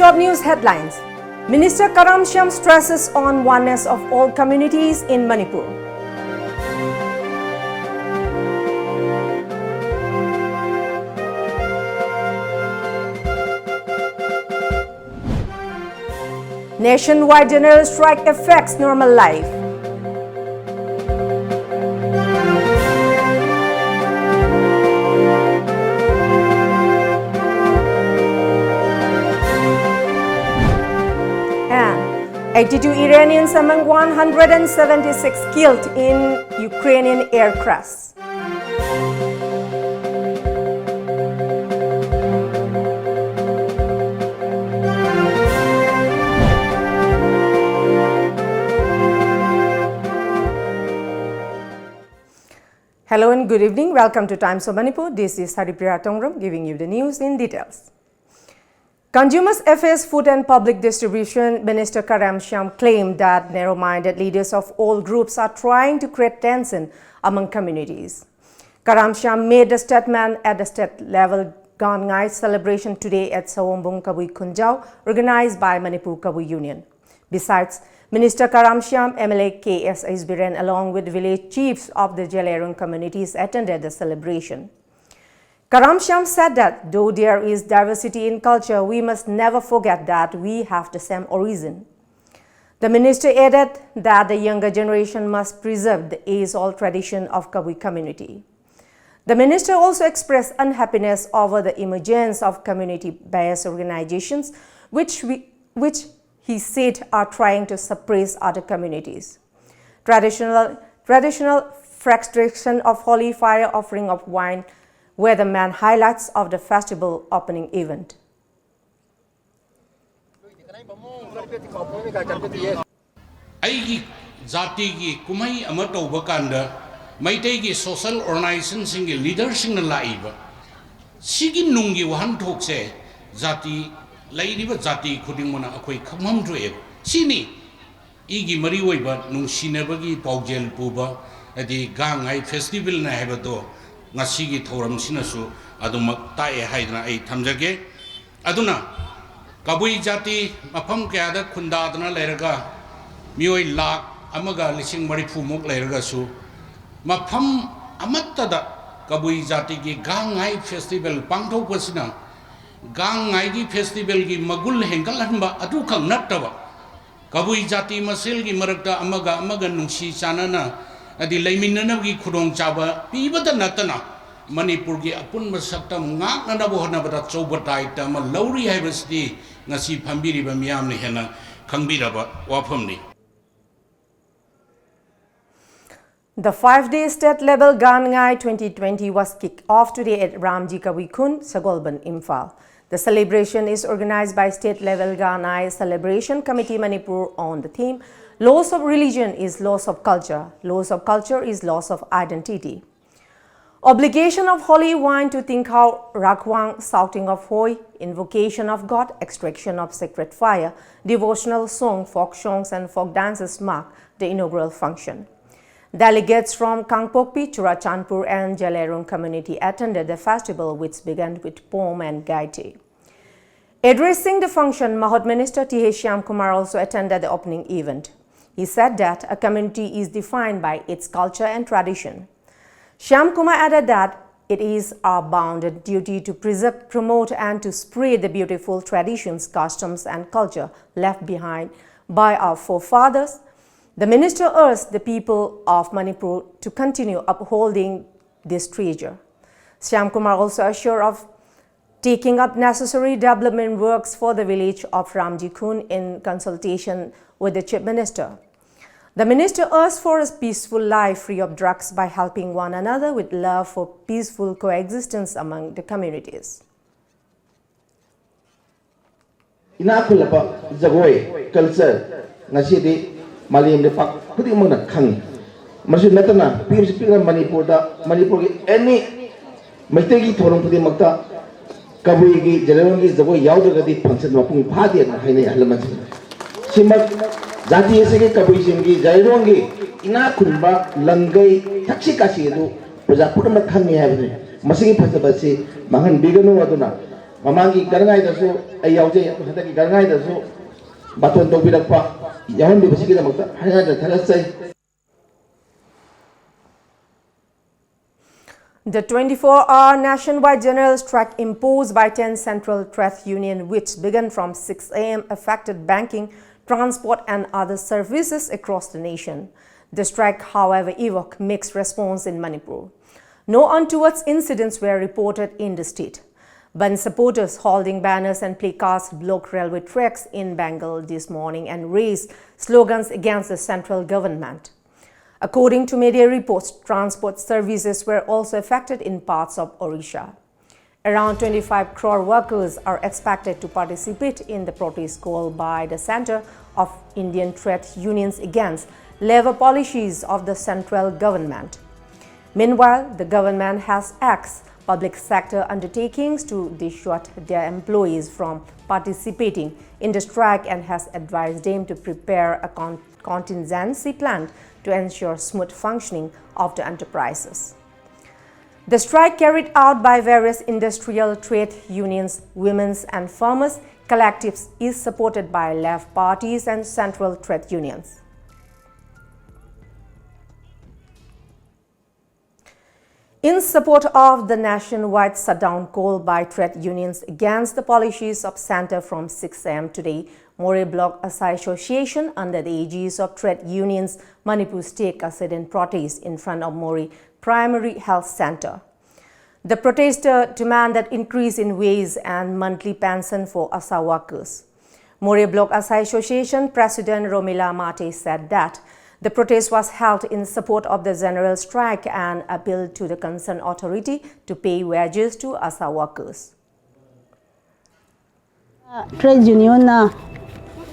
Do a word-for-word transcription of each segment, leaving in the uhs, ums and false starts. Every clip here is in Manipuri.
Top news headlines. Minister Karam Shyam stresses on oneness of all communities in Manipur. Nationwide general strike affects normal life. And eighty-two Iranians among one hundred seventy-six killed in Ukrainian air crash. Hello and good evening. Welcome to Times of Manipur. This is Haripriya Tongram giving you the news in details. Consumer Affairs, Food and Public Distribution Minister Karam Shyam claimed that narrow-minded leaders of all groups are trying to create tension among communities. Karam Shyam made the statement at the state level Gan Ngai celebration today at Sawombung Kabui Khunjao, organized by Manipur Kabui Union. Besides, Minister Karam Shyam, M L A K S Isbiren, along with village chiefs of the Jalairung communities attended the celebration. Karam Shyam said that though there is diversity in culture, we must never forget that we have the same origin. The minister added that the younger generation must preserve the age-old tradition of Kabui community. The minister also expressed unhappiness over the emergence of community-based organizations, which, we, which he said are trying to suppress other communities. Traditional, traditional frustration of holy fire offering of wine were the main highlights of the festival opening event. ꯑꯩꯒꯤ ꯖꯥꯇꯤꯒꯤ ꯀꯨꯝꯍꯩ ꯑꯃ ꯇꯧꯕ ꯀꯥꯟꯗ ꯃꯩꯇꯩꯒꯤ ꯁꯣꯁꯦꯜ ꯑꯣꯔꯒꯅꯥꯏꯖꯦꯁꯟꯁꯤꯡꯒꯤ ꯂꯤꯗꯔꯁꯤꯡꯅ ꯂꯥꯛꯏꯕ ꯁꯤꯒꯤ ꯅꯨꯡꯒꯤ ꯋꯥꯍꯟꯊꯣꯛꯁꯦ ꯖꯥꯇꯤ ꯂꯩꯔꯤꯕ ꯖꯥꯇꯤ ꯈꯨꯗꯤꯡꯃꯛꯅ ꯑꯩꯈꯣꯏ ꯈꯪꯐꯝ ꯊꯣꯛꯑꯦꯕ꯫ ꯁꯤꯅꯤ ꯏꯒꯤ ꯃꯔꯤ ꯑꯣꯏꯕ ꯅꯨꯡꯁꯤꯅꯕꯒꯤ ꯄꯥꯎꯖꯦꯜ ꯄꯨꯕ ꯍꯥꯏꯗꯤ ꯒꯥꯡꯉꯥꯏ ꯐꯦꯁꯇꯤꯚꯦꯜꯅ ꯍꯥꯏꯕꯗꯣ ꯉꯁꯤꯒꯤ ꯊꯧꯔꯝꯁꯤꯅꯁꯨ ꯑꯗꯨꯃꯛ ꯇꯥꯛꯑꯦ ꯍꯥꯏꯗꯅ ꯑꯩ ꯊꯝꯖꯒꯦ꯫ ꯑꯗꯨꯅ ꯀꯕꯨꯏ ꯖꯥꯇꯤ ꯃꯐꯝ ꯀꯌꯥꯗ ꯈꯨꯟꯗꯥꯗꯨꯅ ꯂꯩꯔꯒ ꯃꯤꯑꯣꯏ ꯂꯥꯈ ꯑꯃꯒ ꯂꯤꯁꯤꯡ ꯃꯔꯤꯐꯨꯃꯨꯛ ꯂꯩꯔꯒꯁꯨ, ꯃꯐꯝ ꯑꯃꯠꯇꯗ ꯀꯕꯨꯏ ꯖꯥꯇꯤꯒꯤ ꯒꯥꯡ ꯉꯥꯏ ꯐꯦꯁꯇꯤꯚꯦꯜ ꯄꯥꯡꯊꯣꯛꯄꯁꯤꯅ ꯒꯥꯡ ꯉꯥꯏꯒꯤ ꯐꯦꯁꯇꯤꯚꯦꯜꯒꯤ ꯃꯒꯨꯟ ꯍꯦꯟꯒꯠꯍꯟꯕ ꯑꯗꯨꯈꯛ ꯅꯠꯇꯕ, ꯀꯕꯨꯏ ꯖꯥꯇꯤ ꯃꯁꯦꯜꯒꯤ ꯃꯔꯛꯇ ꯑꯃꯒ ꯑꯃꯒ ꯅꯨꯡꯁꯤ ꯆꯥꯟꯅꯅ ꯍꯥꯏꯗꯤ ꯂꯩꯃꯤꯟꯅꯅꯕꯒꯤ ꯈꯨꯗꯣꯡꯆꯥꯕ ꯄꯤꯕꯗ ꯅꯠꯇꯅ, ꯃꯅꯤꯄꯨꯔꯒꯤ ꯑꯄꯨꯟꯕ ꯁꯛꯇꯝ ꯉꯥꯛꯅꯅꯕ ꯍꯣꯠꯅꯕꯗ ꯑꯆꯧꯕ ꯗꯥꯌꯤꯠꯇ ꯑꯃ ꯂꯧꯔꯤ ꯍꯥꯏꯕꯁꯤꯗꯤ ꯉꯁꯤ ꯐꯝꯕꯤꯔꯤꯕ ꯃꯤꯌꯥꯝꯅ ꯍꯦꯟꯅ ꯈꯪꯕꯤꯔꯕ ꯋꯥꯐꯝꯅꯤ꯫ The five-day state-level Gan Ngai twenty twenty was kicked off today at Ramji Kabui Khund, Sagolband, Imphal. The celebration is organized by State-level Gan Ngai Celebration Committee Manipur on the theme, "Loss of religion is loss of culture, loss of culture is loss of identity." Obligation of holy wine to Tingkhau Rakhwang, shouting of Hoi, invocation of God, extraction of sacred fire, devotional song, folk songs and folk dances mark the inaugural function. Delegates from Kangpokpi, Churachandpur and Zeliangrong community attended the festival, which began with pomb and gaite. Addressing the function, Mahot Minister T H Shyamkumar also attended the opening event. He said that a community is defined by its culture and tradition. Shyamkumar added that it is our bounden duty to preserve, promote and to spread the beautiful traditions, customs and culture left behind by our forefathers. The minister urged the people of Manipur to continue upholding this treasure. Shyamkumar also assured of taking up necessary development works for the village of Ramji Khund in consultation with the Chief Minister. The minister urged for a peaceful life free of drugs by helping one another with love for peaceful coexistence among the communities. ꯏꯅꯥꯛ ꯈꯨꯜꯂꯕ ꯖꯒꯣꯏ ꯀꯜꯆꯔ ꯉꯁꯤꯗꯤ ꯃꯥꯂꯦꯝ ꯂꯩꯄꯥꯛ ꯈꯨꯗꯤꯡꯃꯛꯅ ꯈꯪꯉꯤ꯫ ꯃꯁꯤ ꯅꯠꯇꯅ ꯄꯤꯛꯁꯨ ꯄꯤꯛꯅ ꯃꯅꯤꯄꯨꯔꯗ, ꯃꯅꯤꯄꯨꯔꯒꯤ ꯑꯦꯅꯤ ꯃꯩꯇꯩꯒꯤ ꯊꯧꯔꯝ ꯈꯨꯗꯤꯡꯃꯛꯇ ꯀꯕꯨꯏꯒꯤ ꯖꯦꯅꯦꯔꯦꯜꯒꯤ ꯖꯒꯣꯏ ꯌꯥꯎꯗ꯭ꯔꯒꯗꯤ ꯐꯪꯁꯟ ꯃꯄꯨꯡ ꯐꯥꯗꯦꯅ ꯍꯥꯏꯅꯩ ꯑꯍꯜ ꯂꯃꯟꯁꯤꯡꯅ꯫ ꯁꯤꯃꯛ ꯖꯥꯇꯤ ꯑꯁꯤꯒꯤ ꯀꯕꯨꯏꯁꯤꯡꯒꯤ ꯖꯦꯅꯦꯔꯦꯜꯒꯤ ꯏꯅꯥꯛ ꯈꯨꯟꯕ ꯂꯪꯒꯩ ꯊꯛꯁꯤ ꯈꯥꯁꯤ ꯑꯗꯨ ꯄ꯭ꯔꯖꯥ ꯄꯨꯝꯅꯃꯛ ꯈꯪꯉꯤ ꯍꯥꯏꯕꯅꯤ꯫ ꯃꯁꯤꯒꯤ ꯐꯖꯕ ꯑꯁꯤ ꯃꯥꯡꯍꯟꯕꯤꯒꯅꯨ꯫ ꯑꯗꯨꯅ ꯃꯃꯥꯡꯒꯤ ꯒꯔꯉꯥꯏꯗꯁꯨ ꯑꯩ ꯌꯥꯎꯖꯩ, ꯑꯗꯨ ꯍꯟꯗꯛꯀꯤ ꯒꯔꯉꯥꯏꯗꯁꯨ ꯕꯥꯇꯣꯟ ꯇꯧꯕꯤꯔꯛꯄ ꯌꯥꯎꯍꯟꯕꯤꯕꯁꯤꯒꯤꯗꯃꯛꯇ ꯍꯥꯏꯅ ꯊꯥꯒꯠꯆꯩ꯫ The twenty-four hour nationwide general strike imposed by ten central trade union, which began from six a m, affected banking, transport, and other services across the nation. The strike, however, evoked mixed response in Manipur. No untoward incidents were reported in the state. Bandh supporters holding banners and placards blocked railway tracks in Bengal this morning and raised slogans against the central government. According to media reports, transport services were also affected in parts of Odisha. Around twenty-five crore workers are expected to participate in the protest called by the Centre of Indian Trade Unions against labour policies of the central government. Meanwhile, the government has asked public sector undertakings to dissuade their employees from participating in the strike and has advised them to prepare a con- contingency plan to ensure smooth functioning of the enterprises. The strike carried out by various industrial trade unions, women's and farmers' collectives is supported by left parties and central trade unions. In support of the nationwide shutdown called by trade unions against the policies of Centre from six a m today, Moreh Block Asha Association under the aegis of Trade Unions Manipur State a sit-in protest in front of Moreh Primary Health Centre. The protesters demanded increase in wage and monthly pension for Asha workers. Moreh Block Asha Association President Romila Mate said that the protest was held in support of the general strike and appealed to the concerned authority to pay wages to Asha workers. Trade Union ꯅ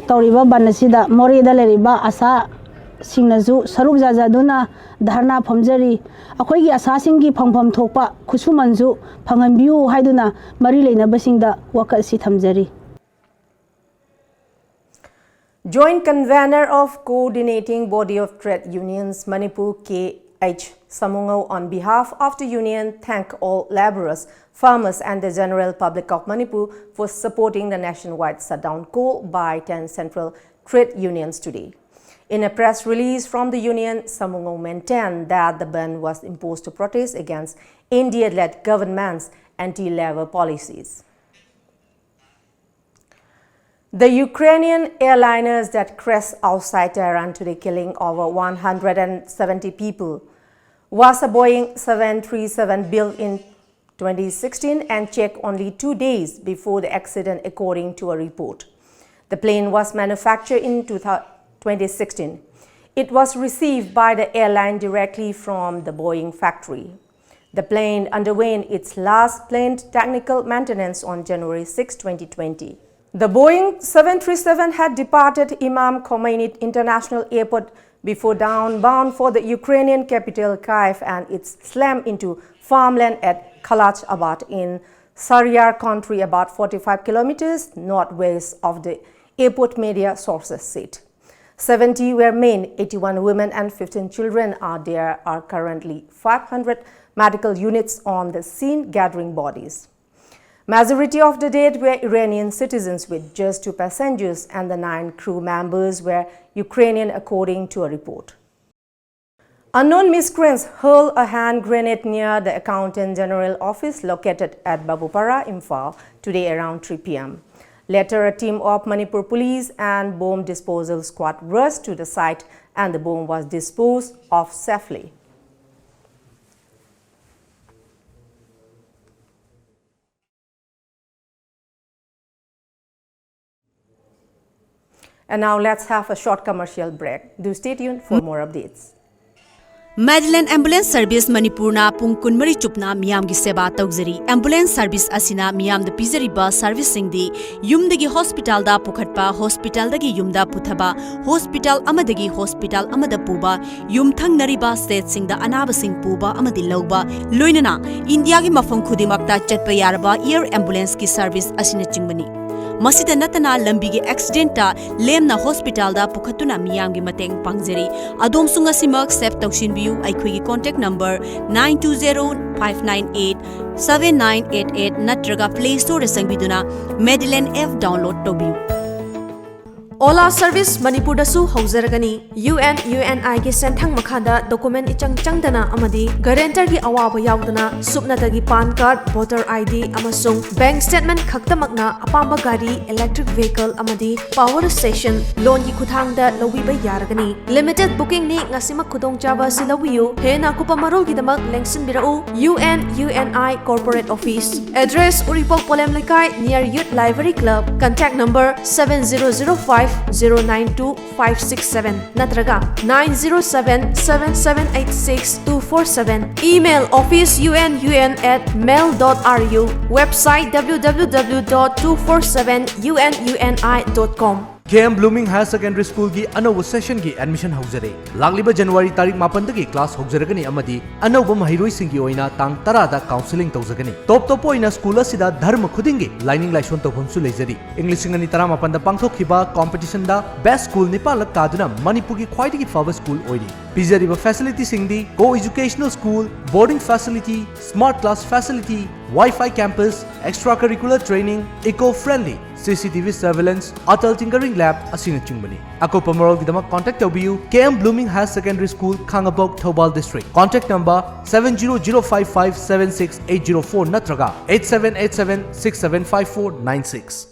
ꯇꯧꯔꯤꯕ ꯕꯟ ꯑꯁꯤꯗ ꯃꯣꯔꯦꯗ ꯂꯩꯔꯤꯕ ꯑꯁꯥꯁꯤꯡꯅꯁꯨ ꯁꯔꯨꯛ ꯌꯥꯖꯗꯨꯅ ꯙꯔꯅꯥ ꯐꯝꯖꯔꯤ꯫ ꯑꯩꯈꯣꯏꯒꯤ ꯑꯁꯥꯁꯤꯡꯒꯤ ꯐꯪꯐꯝ ꯊꯣꯛꯄ ꯈꯨꯠꯁꯨꯃꯟꯁꯨ ꯐꯪꯍꯟꯕꯤꯌꯨ ꯍꯥꯏꯗꯨꯅ ꯃꯔꯤ ꯂꯩꯅꯕꯁꯤꯡꯗ ꯋꯥꯀꯠ ꯑꯁꯤ ꯊꯝꯖꯔꯤ꯫ Joint Convener of Coordinating Body of Trade Unions Manipur K H Samungou, on behalf of the union, thank all labourers, farmers and the general public of Manipur for supporting the nationwide shutdown call by ten central trade unions today. In a press release from the union, Samungou maintained that the ban was imposed to protest against India-led government's anti-labour policies. The Ukrainian airliners that crashed outside Tehran today, killing over one hundred seventy people, was a Boeing seven three seven built in twenty sixteen and checked only two days before the accident, according to a report. The plane was manufactured in two thousand, twenty sixteen. It was received by the airline directly from the Boeing factory. The plane underwent its last planned technical maintenance on January sixth, twenty twenty. The Boeing seven three seven had departed Imam Khomeini International Airport before downbound for the Ukrainian capital Kyiv, and it slammed into farmland at Kalach Abad in Saryar country, about forty-five kilometers northwest of the airport, media sources said. Seventy were men, eighty-one women and fifteen children are there. Are currently five hundred medical units on the scene gathering bodies. Majority of the dead were Iranian citizens, with just two passengers and the nine crew members were Ukrainian, according to a report. Unknown miscreants hurled a hand grenade near the Accountant General Office located at Babupara, Imphal, today around three p m. Later, a team of Manipur Police and bomb disposal squad rushed to the site and the bomb was disposed of safely. And now let's have a short commercial break. Do stay tuned for more updates. Madeline Ambulance Service Manipurna ꯄꯨꯡ ꯀꯨꯟꯃꯔꯤ ꯆꯨꯞꯅ ꯃꯤꯌꯥꯝꯒꯤ ꯁꯦꯕꯥ ꯇꯧꯖꯔꯤ꯫ Ambulance service ꯑꯁꯤꯅ ꯃꯤꯌꯥꯝꯗ ꯄꯤꯖꯔꯤꯕ serviceꯁꯤꯡꯗꯤ ꯌꯨꯝꯗꯒꯤ hospitalꯗ ꯄꯨꯈꯠꯄ, hospitalꯗꯒꯤ ꯌꯨꯝꯗ ꯄꯨꯊꯕ, hospital ꯑꯃꯗꯒꯤ hospital ꯑꯃꯗ ꯄꯨꯕ, ꯌꯨꯝꯊꯪꯅꯔꯤꯕ stateꯁꯤꯡꯗ ꯑꯅꯥꯕꯁꯤꯡ ꯄꯨꯕ ꯑꯃꯗꯤ ꯂꯧꯕ, ꯂꯣꯏꯅꯅ ꯏꯟꯗꯤꯌꯥꯒꯤ ꯃꯐꯝ ꯈꯨꯗꯤꯡꯃꯛꯇ ꯆꯠꯄ ꯌꯥꯔꯕ air ambulanceꯀꯤ service ꯑꯁꯤꯅꯆꯤꯡꯕꯅꯤ꯫ ꯃꯁꯤꯗ ꯅꯠꯇꯅ ꯂꯝꯕꯤꯒꯤ ꯑꯦꯛꯁꯤꯗꯦꯟꯇ ꯂꯦꯝꯅ ꯍꯣꯁꯄꯤꯇꯥꯜꯗ ꯄꯨꯈꯠꯇꯨꯅ ꯃꯤꯌꯥꯝꯒꯤ ꯃꯇꯦꯡ ꯄꯥꯡꯖꯔꯤ꯫ ꯑꯗꯣꯝꯁꯨ ꯉꯁꯤꯃꯛ ꯁꯦꯚ ꯇꯧꯁꯤꯟꯕꯤꯌꯨ꯫ ꯑꯩꯈꯣꯏꯒꯤ contact number nine two zero five nine eight seven nine eight eight ꯅꯠꯇ꯭ꯔꯒ Play Storeꯗ ꯆꯪꯕꯤꯗꯨꯅ Medilane app download ꯇꯧꯕꯤꯌꯨ꯫ ꯑꯣꯂꯥ ꯁꯔꯚꯤꯁ ꯃꯅꯤꯄꯨꯔꯗꯁꯨ ꯍꯧꯖꯔꯒꯅꯤ꯫ ꯌꯨ ꯑꯦꯟ ꯌꯨ ꯑꯦꯟ ꯑꯥꯏꯒꯤ ꯁꯦꯟꯊꯪ ꯃꯈꯥꯗ ꯗꯣꯀꯨꯃꯦꯟ ꯏꯆꯪ ꯆꯪꯗꯅ ꯑꯃꯗꯤ ꯒꯔꯦꯟꯇꯔꯒꯤ ꯑꯋꯥꯕ ꯌꯥꯎꯗꯅ ꯁꯨꯞꯅꯇꯒꯤ PAN card, voter I D ꯑꯃꯁꯨꯡ ꯕꯦꯡꯛ ꯁ꯭ꯇꯦꯠꯃꯦꯟꯠ ꯈꯛꯇꯃꯛꯅ ꯑꯄꯥꯝꯕ ꯒꯥꯔꯤ, ꯏꯂꯦꯛꯇ꯭ꯔꯤꯛ ꯚꯦꯍꯤꯀꯜ ꯑꯃꯗꯤ ꯄꯥꯋꯔ ꯁ꯭ꯇꯦꯁꯟ ꯂꯣꯟꯒꯤ ꯈꯨꯠꯊꯥꯡꯗ ꯂꯧꯕꯤꯕ ꯌꯥꯔꯒꯅꯤ꯫ ꯂꯤꯃꯤꯇꯦꯗ ꯕꯨꯀꯤꯡꯅꯤ, ꯉꯁꯤꯃꯛ ꯈꯨꯗꯣꯡꯆꯥꯕ ꯑꯁꯤ ꯂꯧꯕꯤꯌꯨ꯫ ꯍꯦꯟꯅ ꯑꯀꯨꯞꯄ ꯃꯔꯣꯜꯒꯤꯗꯃꯛ ꯂꯦꯡꯁꯤꯟꯕꯤꯔꯛꯎ, U N U N I corporate office, address Uripok Polem Leikai, near Youth Library Club, contact number seven zero zero five zero nine two five six seven ꯅꯠꯇ꯭ꯔꯒ nine zero seven seven seven eight six two four seven, email office U N U N at mel dot R U, website W W W dot two four seven U N U N I dot com꯫ K M Blooming Higher Secondary Schoolꯒꯤ ꯑꯅꯧꯕ ꯁꯦꯁꯟꯒꯤ ꯑꯦꯗꯃꯤꯁꯟ ꯍꯧꯖꯔꯦ꯫ ꯂꯥꯛꯂꯤꯕ ꯖꯅꯋꯥꯔꯤ ꯇꯥꯔꯤꯛ ꯃꯥꯄꯟꯗꯒꯤ ꯀ꯭ꯂꯥꯁ ꯍꯧꯖꯔꯒꯅꯤ ꯑꯃꯗꯤ ꯑꯅꯧꯕ ꯃꯍꯩꯔꯣꯏꯁꯤꯡꯒꯤ ꯑꯣꯏꯅ ꯇꯥꯡ ꯇꯔꯥꯗ ꯀꯥꯎꯟꯁꯦꯂꯤꯡ ꯇꯧꯖꯒꯅꯤ꯫ ꯇꯣꯞ ꯇꯣꯞꯄ ꯑꯣꯏꯅ ꯁ꯭ꯀꯨꯜ ꯑꯁꯤꯗ ꯙꯔꯃ ꯈꯨꯗꯤꯡꯒꯤ ꯂꯥꯏꯅꯤꯡ ꯂꯥꯏꯁꯣꯟ ꯇꯧꯐꯝꯁꯨ ꯂꯩꯖꯔꯤ꯫ ꯏꯪ ꯂꯤꯁꯤꯡ ꯑꯅꯤ ꯇꯔꯥꯃꯥꯄꯟꯗ ꯄꯥꯡꯊꯣꯛꯈꯤꯕ ꯀꯣꯝꯄꯤꯇꯤꯁꯟꯗ ꯕꯦꯁ ꯁ꯭ꯀꯨꯜ ꯅꯤꯄꯥꯟꯂꯛ ꯀꯥꯗꯨꯅ ꯃꯅꯤꯄꯨꯔꯒꯤ ꯈ꯭ꯋꯥꯏꯗꯒꯤ ꯐꯕ ꯁ꯭ꯀꯨꯜ ꯑꯣꯏꯔꯤ꯫ ꯄꯤꯖꯔꯤꯕ ꯐꯦꯁꯤꯂꯤꯇꯤꯁꯤꯡꯗꯤ co-educational school, boarding facility, smart class facility, Wi-Fi campus, extra curricular training, eco friendly, C C T V surveillance, Atal Tinkering Lab ꯑꯁꯤꯅꯆꯤꯡꯕꯅꯤ꯫ ꯑꯀꯨꯞꯄ ꯃꯔꯣꯜꯒꯤꯗꯃꯛ ꯀꯣꯟꯇꯦꯛ ꯇꯧꯕꯤꯌꯨ K M Blooming Higher Secondary School, Khangabok, Thoubal District. Contact number seven zero zero five five seven six eight zero four ꯅꯠꯇ꯭ꯔꯒ eight seven eight seven six seven five four nine six꯫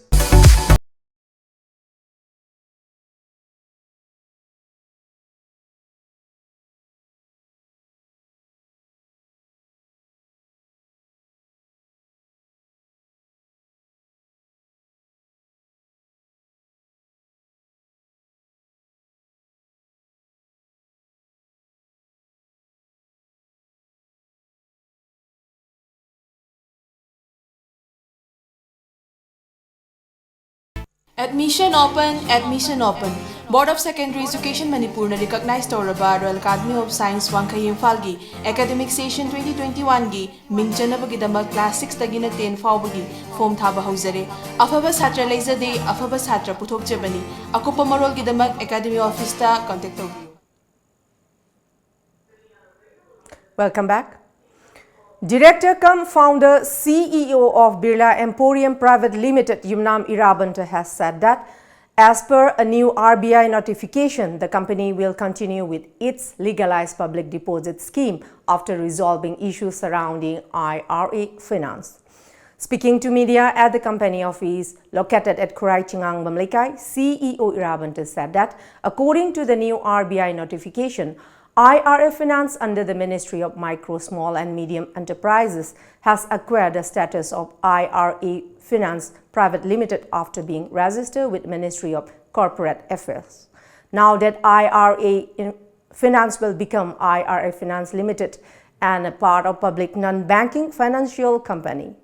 Admission open, admission open. Board of Secondary Education ꯃꯅꯤꯄꯨꯔꯅ recognize ꯇꯧꯔꯕ Royal Academy of Science ꯋꯥꯡꯈꯩ ꯏꯝꯐꯥꯜꯒꯤ academic session twenty twenty-one ꯒꯤ ꯃꯤꯡ ꯆꯟꯅꯕꯒꯤꯗꯃꯛ class six ꯇꯒꯤꯅ ten ꯐꯥꯎꯕꯒꯤ form ꯊꯥꯕ ꯍꯧꯖꯔꯦ꯫ ꯑꯐꯕ ꯁꯥꯇ꯭ꯔ ꯂꯩꯖꯗꯦ, ꯑꯐꯕ ꯁꯥꯇ꯭ꯔ ꯄꯨꯊꯣꯛꯆꯕꯅꯤ꯫ ꯑꯀꯨꯞꯄ ꯃꯔꯣꯜꯒꯤꯗꯃꯛ academy office ꯇ contact ꯇꯧꯕꯤꯌꯨ꯫ Welcome back. Director cum founder C E O of Birla Emporium Private Limited, Yumnam Irabanta, has said that as per a new R B I notification, the company will continue with its legalized public deposit scheme after resolving issues surrounding I R A finance. Speaking to media at the company office located at Khurai Chingang Bamleikai, C E O Irabanta said that according to the new R B I notification, I R A Finance under the Ministry of Micro, Small and Medium Enterprises has acquired the status of I R A Finance Private Limited after being registered with Ministry of Corporate Affairs. Now that I R A in-, Finance will become I R A Finance Limited and a part of public non-banking financial company.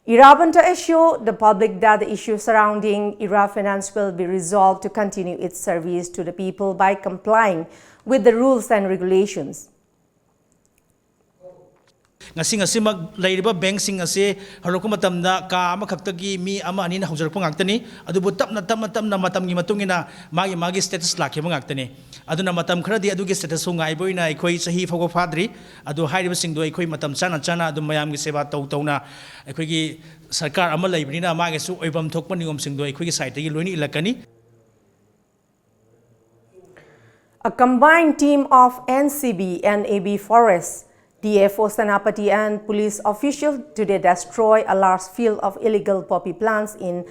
Irabanta assured the public that the issue surrounding Ira Finance will be resolved to continue its service to the people by complying with the rules and regulations. ꯉꯁꯤ ꯉꯁꯤꯃꯛ ꯂꯩꯔꯤꯕ bank ꯁꯤꯡ ꯑꯁꯤ ꯍꯧꯔꯛꯄ ꯃꯇꯝꯗ ꯀꯥ ꯑꯃꯈꯛꯇꯒꯤ ꯃꯤ ꯑꯃ ꯑꯅꯤꯅ ꯍꯧꯖꯔꯛꯄ ꯉꯥꯛꯇꯅꯤ꯫ ꯑꯗꯨꯕꯨ ꯇꯞꯅ ꯇꯞꯅ ꯇꯞꯅ ꯃꯇꯝꯒꯤ ꯃꯇꯨꯡ ꯏꯟꯅ ꯃꯥꯒꯤ ꯃꯥꯒꯤ status ꯂꯥꯛꯈꯤꯕ ꯉꯥꯛꯇꯅꯤ꯫ ꯑꯗꯨꯅ ꯃꯇꯝ ꯈꯔꯗꯤ ꯑꯗꯨꯒꯤ status ꯁꯨ ꯉꯥꯏꯕ ꯑꯣꯏꯅ ꯑꯩꯈꯣꯏ ꯆꯍꯤ ꯐꯥꯎꯕ ꯐꯥꯗ꯭ꯔꯤ꯫ ꯑꯗꯨ ꯍꯥꯏꯔꯤꯕꯁꯤꯡꯗꯣ ꯑꯩꯈꯣꯏ ꯃꯇꯝ ꯆꯥꯅ ꯆꯥꯅ ꯑꯗꯨꯝ ꯃꯌꯥꯝꯒꯤ ꯁꯦꯕꯥ ꯇꯧ ꯇꯧꯅ ꯑꯩꯈꯣꯏꯒꯤ ꯁꯔꯀꯥꯔ ꯑꯃ ꯂꯩꯕꯅꯤꯅ ꯃꯥꯒꯤꯁꯨ ꯑꯣꯏꯐꯝ ꯊꯣꯛꯄ ꯅꯤꯌꯣꯝꯁꯤꯡꯗꯣ ꯑꯩꯈꯣꯏꯒꯤ side ꯇꯒꯤ ꯂꯣꯏꯅ ꯏꯜꯂꯛꯀꯅꯤ꯫ A combined team of N C B and A B Forest, D F O Senapati and police officials today destroy a large field of illegal poppy plants in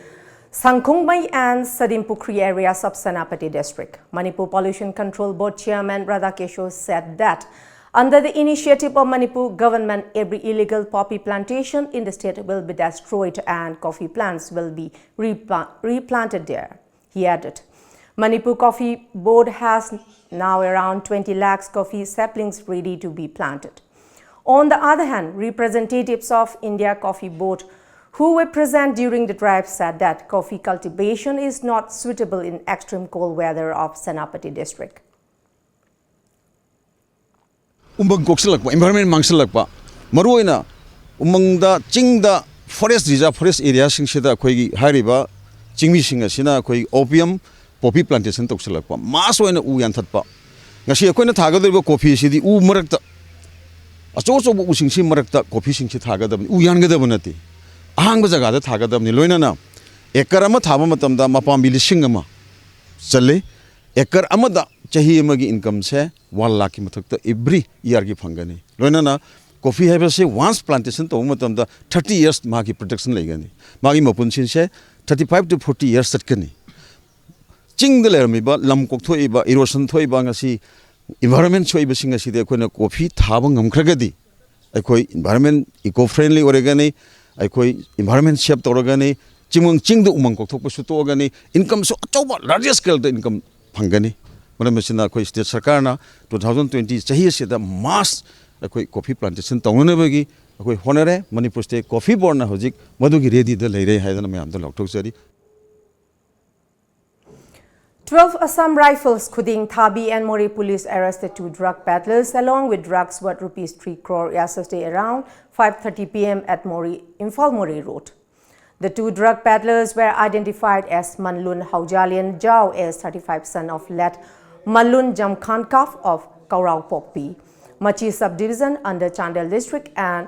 Sangkhungmei and Sadimpukhri areas of Senapati district. Manipur Pollution Control Board Chairman Radhakishore said that under the initiative of Manipur government, every illegal poppy plantation in the state will be destroyed and coffee plants will be repla- replanted there. He added, Manipur Coffee Board has now around twenty lakhs coffee saplings ready to be planted. On the other hand, representatives of India Coffee Board who were present during the drive said that coffee cultivation is not suitable in extreme cold weather of Senapati district. ꯎꯃꯪ ꯀꯣꯛꯁꯤꯜꯂꯛꯄ, environment ꯃꯥꯡꯁꯤꯜꯂꯛꯄ, ꯃꯔꯨꯑꯣꯏꯅ ꯎꯃꯪꯗ, ꯆꯤꯡꯗ, forest reserve, forest areaꯁꯤꯡꯁꯤꯗ ꯑꯩꯈꯣꯏꯒꯤ ꯍꯥꯏꯔꯤꯕ ꯆꯤꯡꯃꯤꯁꯤꯡ ꯑꯁꯤꯅ ꯑꯩꯈꯣꯏ opium poppy plantation ꯇꯧꯁꯤꯜꯂꯛꯄ, mass ꯑꯣꯏꯅ ꯎ ꯌꯥꯟꯊꯠꯄ꯫ ꯉꯁꯤ ꯑꯩꯈꯣꯏꯅ ꯊꯥꯒꯗꯧꯔꯤꯕ coffeeꯁꯤꯗꯤ ꯎ ꯃꯔꯛꯇ, ꯑꯆꯧ ꯑꯆꯧꯕ ꯎꯁꯤꯡꯁꯤ ꯃꯔꯛꯇ coffeeꯁꯤꯡꯁꯤ ꯊꯥꯒꯗꯕꯅꯤ, ꯎ ꯌꯥꯟꯒꯗꯕ ꯅꯠꯇꯦ꯫ ꯑꯍꯥꯡꯕ ꯖꯒꯥꯗ ꯊꯥꯒꯗꯕꯅꯤ꯫ ꯂꯣꯏꯅꯅ acre ꯑꯃ ꯊꯥꯕ ꯃꯇꯝꯗ ꯃꯄꯥꯝꯕꯤ ꯂꯤꯁꯤꯡ ꯑꯃ ꯆꯜꯂꯤ꯫ Acre ꯑꯃꯗ ꯆꯍꯤ ꯑꯃꯒꯤ incomeꯁꯦ one lakhꯀꯤ ꯃꯊꯛꯇ every yearꯒꯤ ꯐꯪꯒꯅꯤ꯫ ꯂꯣꯏꯅꯅ coffee ꯍꯥꯏꯕꯁꯤ once plantation ꯇꯧꯕ ꯃꯇꯝꯗ thirty years ꯃꯥꯒꯤ production ꯂꯩꯒꯅꯤ꯫ ꯃꯥꯒꯤ ꯃꯄꯨꯟꯁꯤꯁꯦ thirty five to forty years ꯆꯠꯀꯅꯤ꯫ ꯆꯤꯡꯗ ꯂꯩꯔꯝꯃꯤꯕ, ꯂꯝ ꯀꯣꯛꯊꯣꯛꯏꯕ, erosion ꯊꯣꯛꯏꯕ, ꯉꯁꯤ environment ꯁꯣꯛꯏꯕꯁꯤꯡ ꯑꯁꯤꯗꯤ ꯑꯩꯈꯣꯏꯅ coffee ꯊꯥꯕ ꯉꯝꯈ꯭ꯔꯒꯗꯤ ꯑꯩꯈꯣꯏ environment eco friendly ꯑꯣꯏꯔꯒꯅꯤ, ꯑꯩꯈꯣꯏ environment save ꯇꯧꯔꯒꯅꯤ, ꯆꯤꯡꯃꯪ ꯆꯤꯡꯗ ꯎꯃꯪ ꯀꯣꯛꯊꯣꯛꯄꯁꯨ ꯇꯣꯛꯑꯒꯅꯤ, incomeꯁꯨ ꯑꯆꯧꯕ large scaleꯗ income ꯐꯪꯒꯅꯤ꯫ ꯃꯔꯝ ꯑꯁꯤꯅ ꯑꯩꯈꯣꯏ state ꯁꯔꯀꯥꯔꯅ two thousand twenty ꯆꯍꯤ ꯑꯁꯤꯗ mass ꯑꯩꯈꯣꯏ coffee plantation ꯇꯧꯅꯅꯕꯒꯤ ꯑꯩꯈꯣꯏ ꯍꯣꯠꯅꯔꯦ꯫ ꯃꯅꯤꯄꯨꯔ State Coffee Boardꯅ ꯍꯧꯖꯤꯛ ꯃꯗꯨꯒꯤ readyꯗ ꯂꯩꯔꯦ ꯍꯥꯏꯗꯅ ꯃꯌꯥꯝꯗ ꯂꯥꯎꯊꯣꯛꯆꯔꯤ꯫ Twelve Assam Rifles, Khuding Thabi and Moreh police arrested two drug peddlers along with drugs worth rupees three crore yesterday around five thirty P M at Moreh, Imphal Moreh Road. The two drug peddlers were identified as Manlun Haujalian Jao, age thirty-five, son of late Manlun Jamkhan Kaf of Kaurao Pokpi, Machi subdivision under Chandel district, and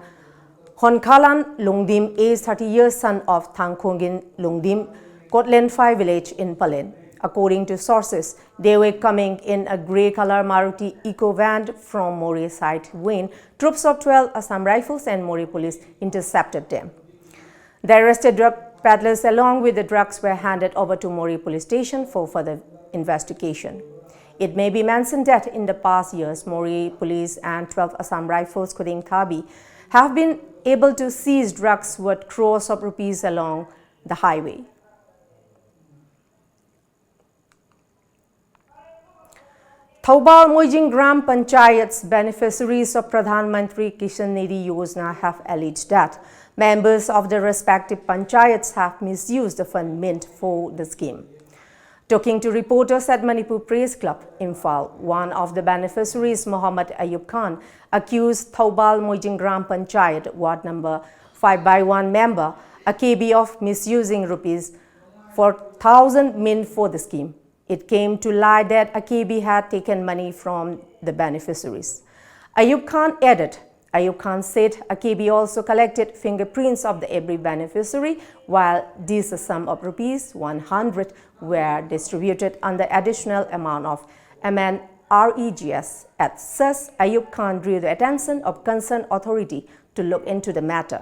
Honkhalan Lungdim, age thirty years, son of Thangkhongin Lungdim, Kotlenphai village in Palen. According to sources, they were coming in a grey colour Maruti Eeco van from Moreh side when troops of twelve Assam Rifles and Moreh police intercepted them. The arrested drug peddlers along with the drugs were handed over to Moreh police station for further investigation. It may be mentioned that in the past years, Moreh police and twelve Assam Rifles Khuding Thabi have been able to seize drugs worth crores of rupees along the highway. Thoubal Moijing Gram Panchayat's beneficiaries of Pradhan Mantri Kisan Nidhi Yojana have alleged that members of the respective panchayats have misused the fund meant for the scheme. Talking to reporters at Manipur Press Club, Imphal, one of the beneficiaries, Mohammad Ayub Khan, accused Thoubal Moijing Gram Panchayat, ward number five by one member, A K B, of misusing rupees four thousand meant for the scheme. It came to light that A K B had taken money from the beneficiaries. Ayub Khan added, Ayub Khan said A K B also collected fingerprints of the every beneficiary, while this sum of rupees one hundred were distributed under additional amount of M N R E G S. At such, Ayub Khan drew the attention of concerned authority to look into the matter.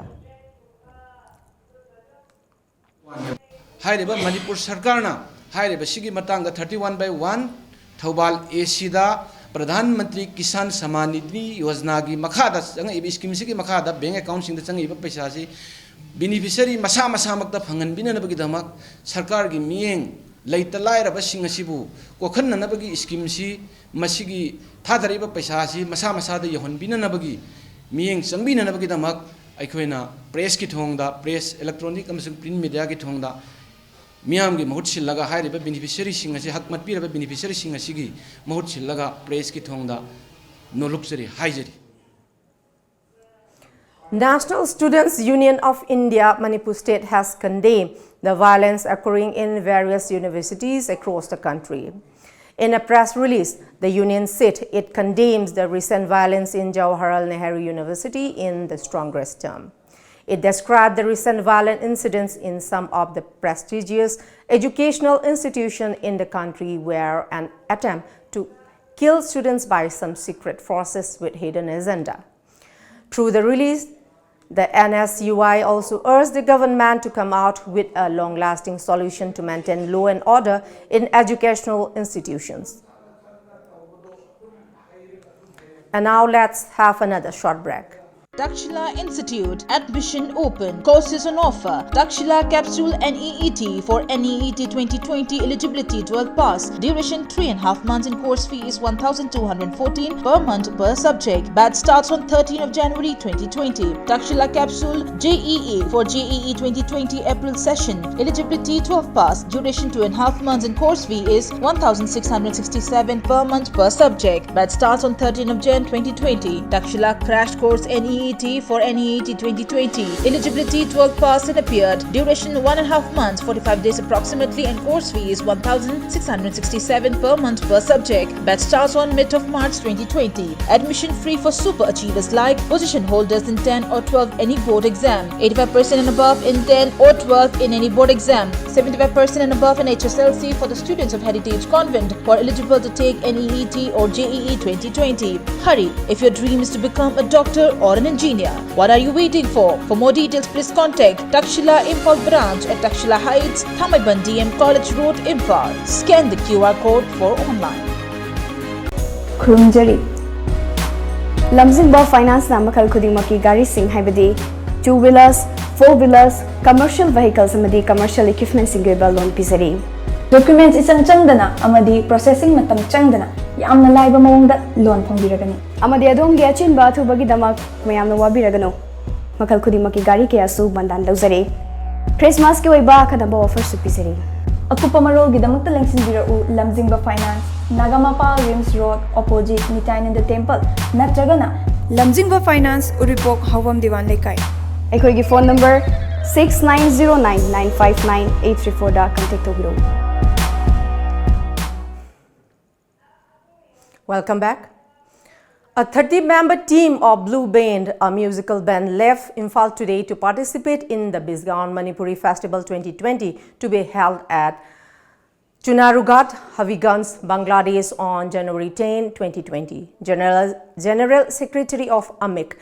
ꯍꯥꯏꯔꯤꯕ ꯃꯅꯤꯄꯨꯔ ꯁꯔꯀꯥꯔꯅ ꯍꯥꯏꯔꯤꯕꯁꯤꯒꯤ ꯃꯇꯥꯡꯗ thirty one by one Thoubal ꯑꯦ ꯁꯤꯗ ꯄ꯭ꯔꯙꯥꯟ ꯃꯟꯇ꯭ꯔꯤ ꯀꯤꯁꯥꯟ ꯁꯃꯥꯟ ꯅꯤꯙꯤ ꯌꯣꯖꯅꯥꯒꯤ ꯃꯈꯥꯗ ꯆꯪꯉꯛꯏꯕ ꯁ꯭ꯀꯤꯝꯁꯤꯒꯤ ꯃꯈꯥꯗ ꯕꯦꯡ ꯑꯦꯀꯥꯎꯟꯁꯤꯡꯗ ꯆꯪꯉꯛꯏꯕ ꯄꯩꯁꯥꯁꯤ ꯕꯤꯅꯤꯐꯤꯁꯔꯤ ꯃꯁꯥ ꯃꯁꯥꯃꯛꯇ ꯐꯪꯍꯟꯕꯤꯅꯅꯕꯒꯤꯗꯃꯛ ꯁꯔꯀꯥꯔꯒꯤ ꯃꯤꯠꯌꯦꯡ ꯂꯩꯇ ꯂꯥꯏꯔꯕꯁꯤꯡ ꯑꯁꯤꯕꯨ ꯀꯣꯛꯍꯟꯅꯅꯕꯒꯤ ꯁ꯭ꯀꯤꯝꯁꯤ ꯃꯁꯤꯒꯤ ꯊꯥꯗꯔꯛꯏꯕ ꯄꯩꯁꯥ ꯑꯁꯤ ꯃꯁꯥ ꯃꯁꯥꯗ ꯌꯧꯍꯟꯕꯤꯅꯅꯕꯒꯤ ꯃꯤꯠꯌꯦꯡ ꯆꯪꯕꯤꯅꯅꯕꯒꯤꯗꯃꯛ ꯑꯩꯈꯣꯏꯅ ꯄ꯭ꯔꯦꯁꯀꯤ ꯊꯣꯡꯗ, ꯄ꯭ꯔꯦꯁ, ꯏꯂꯦꯛꯇ꯭ꯔꯣꯅꯤꯛ ꯑꯃꯁꯨꯡ ꯄ꯭ꯔꯤꯟꯠ ꯃꯦꯗꯤꯌꯥꯒꯤ ꯊꯣꯡꯗ ꯃꯤꯌꯥꯝꯒꯤ ꯃꯍꯨꯠ ꯁꯤꯜꯂꯒ ꯍꯥꯏꯔꯤꯕ ꯕꯤꯅꯤꯐꯤꯁꯔꯤꯁꯤꯡ ꯑꯁꯤ, ꯍꯛ ꯃꯠꯄꯤꯔꯕ ꯕꯤꯅꯤꯐꯤꯁꯔꯤꯁꯤꯡ ꯑꯁꯤꯒꯤ ꯃꯍꯨꯠ ꯁꯤꯜꯂꯒ ꯄ꯭ꯔꯦꯁꯀꯤ ꯊꯣꯡꯗ ꯅꯣꯂꯨꯛꯆꯔꯤ, ꯍꯥꯏꯖꯔꯤ꯫ National Students Union of India, Manipur State, has condemned the violence occurring in various universities across the country. In a press release, the union said it condemns the recent violence in Jawaharlal Nehru University in the strongest term. It described the recent violent incidents in some of the prestigious educational institutions in the country were an attempt to kill students by some secret forces with hidden agenda. Through the release, the N S U I also urged the government to come out with a long-lasting solution to maintain law and order in educational institutions. And now let's have another short break. Takshila Institute, admission open, courses on offer. Takshila capsule N E E T for N E E T twenty twenty, eligibility twelve pass, duration three and a half months and course fee is one thousand two hundred fourteen per month per subject. Batch starts on thirteenth of January twenty twenty. Takshila capsule J E E for J E E twenty twenty April session, eligibility twelve pass, duration two and a half months and course fee is one thousand six hundred sixty-seven per month per subject. Batch starts on thirteenth of Jan twenty twenty. Takshila Crash Course N E E T for N E E T twenty twenty. Eligibility twelve pass and appeared. Duration one and a half months, forty-five days approximately, and course fee is one thousand six hundred sixty-seven per month per subject. Batch starts on mid of March twenty twenty. Admission free for super achievers like position holders in ten or twelve any board exam. Eighty-five percent and above in ten or twelve in any board exam. Seventy-five percent and above in H S L C for the students of Heritage Convent who are eligible to take N E E T or J E E twenty twenty. Hurry, if your dream is to become a doctor or an engineer, what are you waiting for? For more details, please contact Takshila Imphal Branch at Takshila Heights, Thamaiban D M College Road, Imphal. Scan the Q R code for online. ꯈꯨꯔꯨꯝꯖꯔꯤ꯫ ꯂꯝꯖꯤꯡꯕ ꯐꯥꯏꯅꯥꯟꯁꯅ ꯃꯈꯜ ꯈꯨꯗꯤꯡꯃꯛꯀꯤ ꯒꯥꯔꯤꯁꯤꯡ, ꯍꯥꯏꯕꯗꯤ two wheelers, four wheelers, commercial vehicles ꯑꯃꯗꯤ commercial equipmentꯁꯤꯡꯒꯤ ꯑꯣꯏꯕ ꯂꯣꯟ ꯄꯤꯖꯔꯤ꯫ ꯗꯣꯀ꯭ꯌꯨꯃꯦꯟꯠꯁ ꯏꯆꯪ ꯆꯪꯗꯅ ꯑꯃꯗꯤ ꯄ꯭ꯔꯣꯁꯦꯁꯤꯡ ꯃꯇꯝ ꯆꯪꯗꯅ ꯌꯥꯝꯅ ꯂꯥꯏꯕ ꯃꯑꯣꯡꯗ ꯂꯣꯟ ꯐꯪꯕꯤꯔꯒꯅꯤ꯫ ꯑꯃꯗꯤ ꯑꯗꯣꯝꯒꯤ ꯑꯆꯤꯟꯕ ꯑꯊꯨꯕꯒꯤꯗꯃꯛ ꯃꯌꯥꯝꯅ ꯋꯥꯕꯤꯔꯒꯅꯨ꯫ ꯃꯈꯜ ꯈꯨꯗꯤꯡꯃꯛꯀꯤ ꯒꯥꯔꯤ ꯀꯌꯥꯁꯨ ꯕꯟꯗꯥꯟ ꯂꯧꯖꯔꯤ꯫ ꯈ꯭ꯔꯤꯁꯃꯥꯁꯀꯤ ꯑꯣꯏꯕ ꯑꯈꯟꯅꯕ ꯑꯣꯐꯔꯁꯨ ꯄꯤꯖꯔꯤ꯫ ꯑꯀꯨꯞꯄ ꯃꯔꯣꯜꯒꯤꯗꯃꯛꯇ ꯂꯦꯡꯁꯤꯟꯕꯤꯔꯛꯎ Lamjingba finance, Nagamapal RIMS road, opposite Nityananda temple, ꯅꯠꯇ꯭ꯔꯒꯅ ꯂꯝꯖꯤꯡꯕ ꯐꯥꯏꯅꯥꯟꯁ, ꯎꯔꯤꯄꯣꯛ ꯍꯥꯎꯕꯝ ꯗꯤꯋꯥꯟ ꯂꯩꯀꯥꯏ꯫ ꯑꯩꯈꯣꯏꯒꯤ phone number six nine zero nine nine five nine eight three fourꯗ ꯀꯟꯇꯦꯛ ꯇꯧꯕꯤꯔꯛꯎ꯫ Welcome back. A thirty-member team of Blue Band, a musical band, left Imphal today to participate in the Bisgaon Manipuri Festival twenty twenty, to be held at Chunarughat, Habiganj, Bangladesh on January ten, twenty twenty. General, General Secretary of AMIC,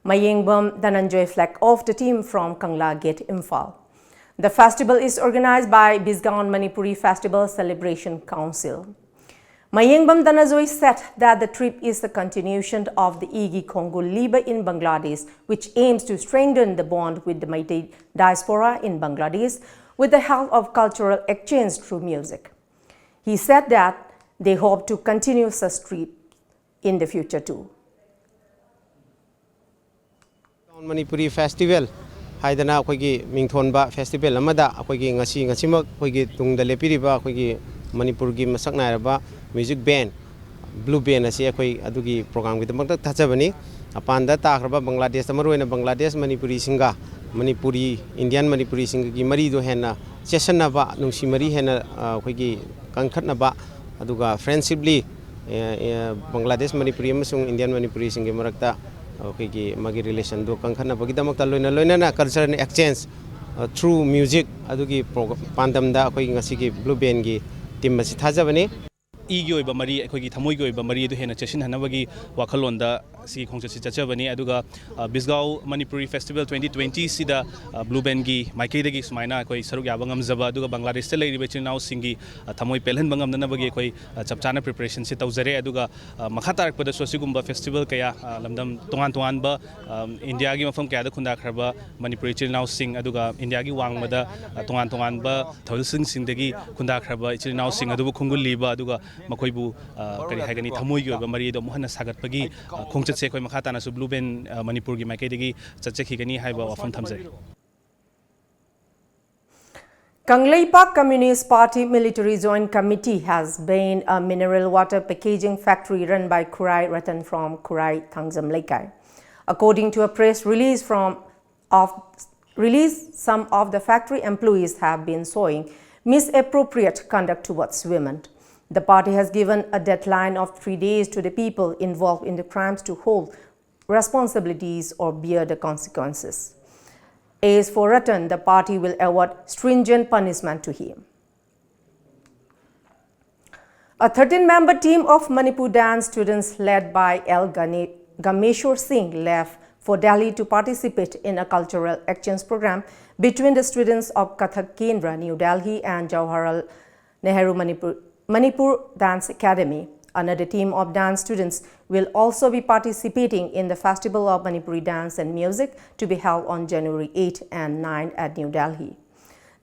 Mayengbam Dhananjoy, flag off the team from Kangla Gate, Imphal. The festival is organized by Bisgaon Manipuri Festival Celebration Council. Mayengbam Dhananjoy said that the trip is a continuation of the Igi Khongul Liba in Bangladesh, which aims to strengthen the bond with the Meitei diaspora in Bangladesh with the help of cultural exchange through music. He said that they hope to continue such trip in the future too. Manipuri Festival ꯍꯥꯏꯗꯅ ꯑꯩꯈꯣꯏꯒꯤ ꯃꯤꯡꯊꯣꯟꯕ festival ꯑꯃꯗ ꯑꯩꯈꯣꯏꯒꯤ ꯉꯁꯤ ꯉꯁꯤꯃꯛ ꯑꯩꯈꯣꯏꯒꯤ ꯇꯨꯡꯗ ꯂꯦꯞꯄꯤꯔꯤꯕ ꯑꯩꯈꯣꯏꯒꯤ ꯃꯅꯤꯄꯨꯔꯒꯤ ꯃꯁꯛ ꯅꯥꯏꯔꯕ music band Blue Band ꯑꯁꯤ ꯑꯩꯈꯣꯏ ꯑꯗꯨꯒꯤ programꯒꯤꯗꯃꯛꯇ ꯊꯥꯖꯕꯅꯤ꯫ ꯃꯄꯥꯟꯗ ꯇꯥꯈ꯭ꯔꯕ ꯕꯪꯒ꯭ꯂꯥꯗꯦꯁꯇ, ꯃꯔꯨꯑꯣꯏꯅ ꯕꯪꯒ꯭ꯂꯥꯗꯦꯁ ꯃꯅꯤꯄꯨꯔꯤꯁꯤꯡꯒ ꯃꯅꯤꯄꯨꯔꯤ Indian ꯃꯅꯤꯄꯨꯔꯤꯁꯤꯡꯒꯤ ꯃꯔꯤꯗꯣ ꯍꯦꯟꯅ ꯆꯦꯠꯁꯟꯅꯕ, ꯅꯨꯡꯁꯤ ꯃꯔꯤ ꯍꯦꯟꯅ ꯑꯩꯈꯣꯏꯒꯤ ꯀꯟꯈꯠꯅꯕ, ꯑꯗꯨꯒ friendshiply ꯕꯪꯒ꯭ꯂꯥꯗꯦꯁ ꯃꯅꯤꯄꯨꯔꯤ ꯑꯃꯁꯨꯡ Indian ꯃꯅꯤꯄꯨꯔꯤꯁꯤꯡꯒꯤ ꯃꯔꯛꯇ ꯑꯩꯈꯣꯏꯒꯤ ꯃꯥꯒꯤ relationꯗꯨ ꯀꯟꯈꯠꯅꯕꯒꯤꯗꯃꯛꯇ ꯂꯣꯏꯅ ꯂꯣꯏꯅꯅ cultural exchange through music ꯑꯗꯨꯒꯤ ꯄꯥꯟꯗꯝꯗ ꯑꯩꯈꯣꯏꯒꯤ ꯉꯁꯤꯒꯤ Blue Bandꯒꯤ team ꯑꯁꯤ ꯊꯥꯖꯕꯅꯤ꯫ ꯏꯒꯤ ꯑꯣꯏꯕ ꯃꯔꯤ, ꯑꯩꯈꯣꯏꯒꯤ ꯊꯃꯣꯏꯒꯤ ꯑꯣꯏꯕ ꯃꯔꯤ ꯑꯗꯨ ꯍꯦꯟꯅ ꯆꯦꯠꯁꯤꯟꯍꯟꯅꯕꯒꯤ ꯋꯥꯈꯜꯂꯣꯟꯗ ꯁꯤꯒꯤ ꯈꯣꯡꯆꯠꯁꯤ ꯆꯠꯆꯕꯅꯤ꯫ ꯑꯗꯨꯒ ꯕꯤꯁꯒꯥꯎ ꯃꯅꯤꯄꯨꯔꯤ ꯐꯦꯁꯇꯤꯚꯦꯜ twenty twenty ꯁꯤꯗ Blue Bandꯒꯤ ꯃꯥꯏꯀꯩꯗꯒꯤ ꯁꯨꯃꯥꯏꯅ ꯑꯩꯈꯣꯏ ꯁꯔꯨꯛ ꯌꯥꯕ ꯉꯝꯖꯕ, ꯑꯗꯨꯒ ꯕꯪꯒ꯭ꯂꯥꯗꯦꯁꯇ ꯂꯩꯔꯤꯕ ꯏꯆꯤꯜ ꯏꯅꯥꯎꯁꯤꯡꯒꯤ ꯊꯃꯣꯏ ꯄꯦꯜꯍꯟꯕ ꯉꯝꯅꯅꯕꯒꯤ ꯑꯩꯈꯣꯏ ꯆꯞ ꯆꯥꯅ preparationꯁꯤ ꯇꯧꯖꯔꯦ꯫ ꯑꯗꯨꯒ ꯃꯈꯥ ꯇꯥꯔꯛꯄꯗꯁꯨ ꯑꯁꯤꯒꯨꯝꯕ festival ꯀꯌꯥ, ꯂꯝꯗꯝ ꯇꯣꯉꯥꯟ ꯇꯣꯉꯥꯟꯕ, Indiaꯒꯤ ꯃꯐꯝ ꯀꯌꯥꯗ ꯈꯨꯟꯗꯥꯈ꯭ꯔꯕ ꯃꯅꯤꯄꯨꯔꯤ ꯏꯆꯤꯜ ꯏꯅꯥꯎꯁꯤꯡ, ꯑꯗꯨꯒ Indiaꯒꯤ ꯋꯥꯡꯃꯗ ꯇꯣꯉꯥꯟ ꯇꯣꯉꯥꯟꯕ ꯊꯧꯔꯤꯜꯁꯤꯡꯁꯤꯡꯗꯒꯤ ꯈꯨꯟꯗꯥꯈ꯭ꯔꯕ ꯏꯆꯤꯜ ꯏꯅꯥꯎꯁꯤꯡ ꯑꯗꯨꯕꯨ ꯈꯣꯡꯒꯨꯜ ꯂꯤꯕ, ꯑꯗꯨꯒ ꯃꯈꯣꯏꯕꯨ ꯀꯔꯤ ꯍꯥꯏꯒꯅꯤ, ꯊꯃꯣꯏꯒꯤ ꯑꯣꯏꯕ ꯃꯔꯤ ꯑꯗꯨ ꯑꯃꯨꯛ ꯍꯟꯅ ꯁꯥꯒꯠꯄꯒꯤ ꯈꯣꯡꯆꯠꯁꯦ ꯑꯩꯈꯣꯏ ꯃꯈꯥ ꯇꯥꯅꯁꯨ Blue Band ꯃꯅꯤꯄꯨꯔꯒꯤ ꯃꯥꯏꯀꯩꯗꯒꯤ ꯆꯠꯆꯈꯤꯒꯅꯤ ꯍꯥꯏꯕ ꯋꯥꯐꯝ ꯊꯝꯖꯔꯤ꯫ Kangleipak Communist Party Military Joint Committee has banned a mineral water packaging factory run by Khurai Ratan from Khurai Thangjam Leikai. According to a press release from of release, some of the factory employees have been showing misappropriate conduct towards women. The party has given a deadline of three days to the people involved in the crimes to hold responsibilities or bear the consequences. As for Ratan, the party will award stringent punishment to him. A thirteen-member team of Manipur dance students led by L Gane- Gameshwar Singh left for Delhi to participate in a cultural exchange program between the students of Kathak Kendra, New Delhi and Jawaharlal Nehru Manipur Manipur Dance Academy. Another team of dance students will also be participating in the Festival of Manipuri Dance and Music to be held on January eighth and ninth at New Delhi.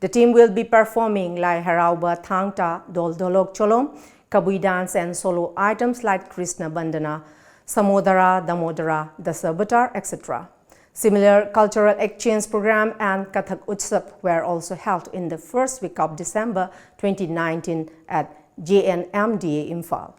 The team will be performing Lai Harauba Thangta, Dol Dolok Cholom, Kabui dance and solo items like Krishna Bandhana, Samodara, Damodara, Dasavatar, et cetera. Similar cultural exchange program and Kathak Utsav were also held in the first week of December twenty nineteen at J N M D A Imphal.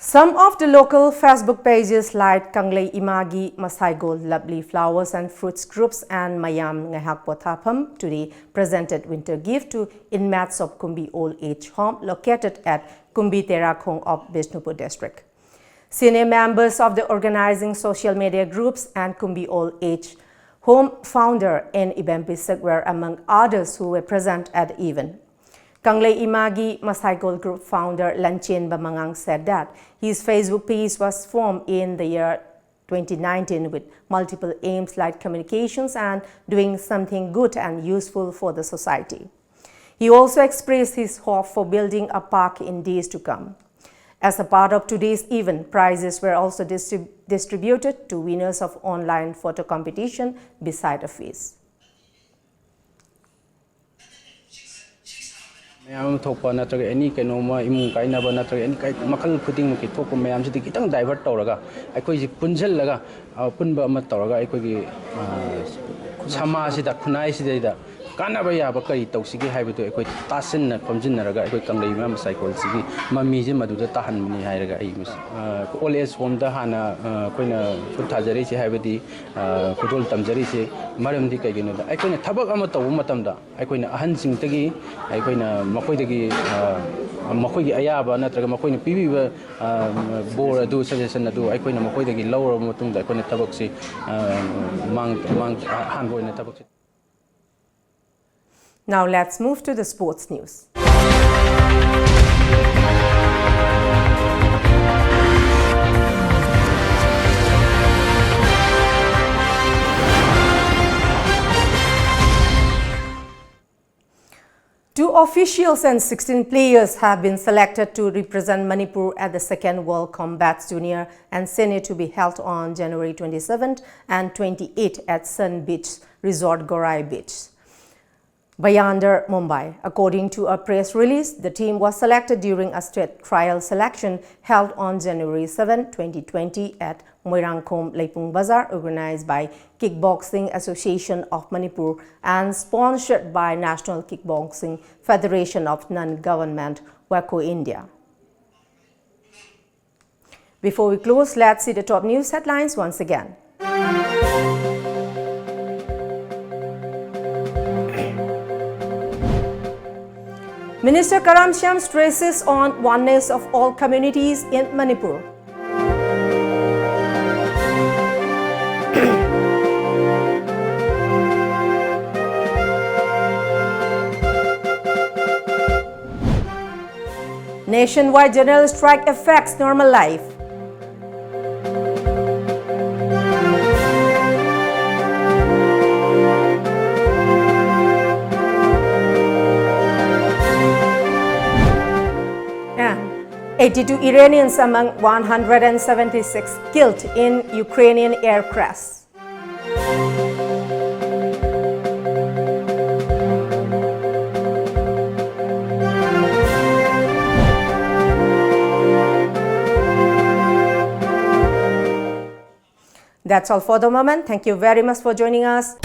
Some of the local Facebook pages like Kanglei Imagi, Masaigol Lovely Flowers and Fruits Groups and Mayam Ngaihak Pothapam today presented winter gift to inmates of Kumbi Old Age Home located at Kumbi Terakhong of Bishnupur district. Senior members of the organizing social media groups and Kumbi Old Age Home founder N Ibempi Sek were among others who were present at the event. Kanglei Imagi Masaigol Group founder Lanchen Bamangang said that his Facebook page was formed in the year twenty nineteen with multiple aims like communications and doing something good and useful for the society. He also expressed his hope for building a park in days to come. As a part of today's event, prizes were also distrib- distributed to winners of online photo competition beside a feast. ꯃꯌꯥꯝ ꯑꯃ ꯊꯣꯛꯄ ꯅꯠꯇ꯭ꯔꯒ ꯑꯦꯅꯤ ꯀꯩꯅꯣꯝꯃ ꯏꯃꯨꯡ ꯀꯥꯏꯅꯕ ꯅꯠꯇ꯭ꯔꯒ ꯑꯦꯅꯤ ꯃꯈꯜ ꯈꯨꯗꯤꯡꯃꯛꯀꯤ ꯊꯣꯛꯄ ꯃꯌꯥꯝꯁꯤꯗꯤ ꯈꯤꯇꯪ ꯗꯥꯏꯚꯔꯠ ꯇꯧꯔꯒ ꯑꯩꯈꯣꯏꯁꯤ ꯄꯨꯟꯁꯤꯜꯂꯒ ꯑꯄꯨꯟꯕ ꯑꯃ ꯇꯧꯔꯒ ꯑꯩꯈꯣꯏꯒꯤ ꯁꯃꯥꯖꯁꯤꯗ ꯈꯨꯟꯅꯥꯏꯁꯤꯗꯩꯗ ꯀꯥꯟꯅꯕ ꯌꯥꯕ ꯀꯔꯤ ꯇꯧꯁꯤꯒꯦ ꯍꯥꯏꯕꯗꯨ ꯑꯩꯈꯣꯏ ꯇꯥꯁꯤꯟꯅ ꯈꯣꯝꯖꯤꯟꯅꯔꯒ ꯑꯩꯈꯣꯏ ꯀꯪꯂꯩ ꯃꯌꯥꯝ ꯁꯥꯏꯀꯣꯜꯁꯤꯒꯤ ꯃꯃꯤꯁꯦ ꯃꯗꯨꯗ ꯇꯥꯍꯟꯕꯅꯤ ꯍꯥꯏꯔꯒ ꯑꯩ ꯃꯁꯤ ꯑꯣꯜ ꯑꯦꯖ ꯍꯣꯝꯗ ꯍꯥꯟꯅ ꯑꯩꯈꯣꯏꯅ ꯈꯨꯠ ꯊꯥꯖꯔꯤꯁꯦ ꯍꯥꯏꯕꯗꯤ ꯈꯨꯗꯣꯜ ꯇꯝꯖꯔꯤꯁꯦ ꯃꯔꯝꯗꯤ ꯀꯩꯒꯤꯅꯣꯗ ꯑꯩꯈꯣꯏꯅ ꯊꯕꯛ ꯑꯃ ꯇꯧꯕ ꯃꯇꯝꯗ ꯑꯩꯈꯣꯏꯅ ꯑꯍꯟꯁꯤꯡꯗꯒꯤ ꯑꯩꯈꯣꯏꯅ ꯃꯈꯣꯏꯗꯒꯤ ꯃꯈꯣꯏꯒꯤ ꯑꯌꯥꯕ ꯅꯠꯇ꯭ꯔꯒ ꯃꯈꯣꯏꯅ ꯄꯤꯕꯤꯕ ꯕꯣꯔ ꯑꯗꯨ ꯁꯖꯦꯁꯟ ꯑꯗꯨ ꯑꯩꯈꯣꯏꯅ ꯃꯈꯣꯏꯗꯒꯤ ꯂꯧꯔꯕ ꯃꯇꯨꯡꯗ ꯑꯩꯈꯣꯏꯅ ꯊꯕꯛꯁꯤ ꯃꯥꯡ ꯃꯥꯡ ꯑꯍꯥꯟꯕ ꯑꯣꯏꯅ ꯊꯕꯛꯁꯤ Now let's move to the sports news. Two Officials and sixteen players have been selected to represent Manipur at the second World Combat Junior and Senior to be held on January twenty-seventh and twenty-eighth at Sun Beach Resort, Gorai Beach, Bhandargarh, Mumbai. According to a press release, the team was selected during a state trial selection held on January seventh, twenty twenty at Moirangkhom Leipung Bazar, organized by Kickboxing Association of Manipur and sponsored by National Kickboxing Federation of Non-Government, WAKO India. Before we close, let's see the top news headlines once again. Minister Karam Shyam stresses on oneness of all communities in Manipur. Nationwide general strike affects normal life. And eighty-two Iranians among one hundred seventy-six killed in Ukrainian air crash. That's all for the moment. Thank you very much for joining us.